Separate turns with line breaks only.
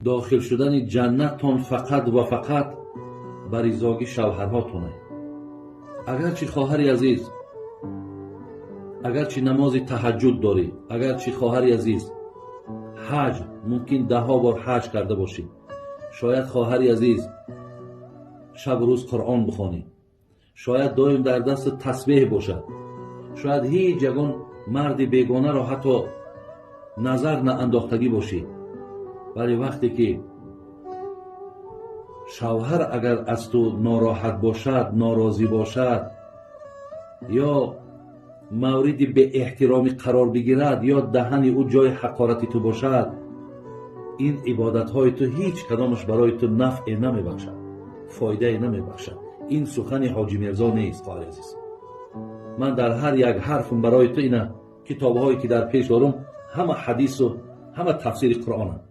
Дохил шудани ҷаннаттон фақат ва фақат ба ризогӣ шавҳарҳотоне. Агарчи, хоҳари азиз, агарчи намози таҳаҷҷуд дорӣ, агарчи, хоҳари азиз, ҳаҷ, мумкин даҳҳо бор ҳаҷ карда бошӣ, шояд, хоҳари азиз, шабу рӯз Қуръон бихонӣ, шояд доим дар дасти тасбеҳ бошад, шояд ҳеҷ ягон марди бегонаро ҳатто назар наандохтагӣ бошӣ, вале вақте ки шавҳар агар аз ту нороҳат бошад, норозӣ бошад ё мавриди беэҳтиромӣ қарор бигирад, ё даҳани ӯ ҷои ҳақорати ту бошад, ин ибодатҳои ту ҳеҷ кадомаш барои ту нафъе намебахшад, фоидае намебахшад. Ин сухани Ҳоҷи Мирзо нест, хоҳари азиз. Ман дар ҳар як ҳарфм барои ту ина китобҳое ки дар пеш дорум, ҳама ҳадису ҳама тафсири Қуръонанд.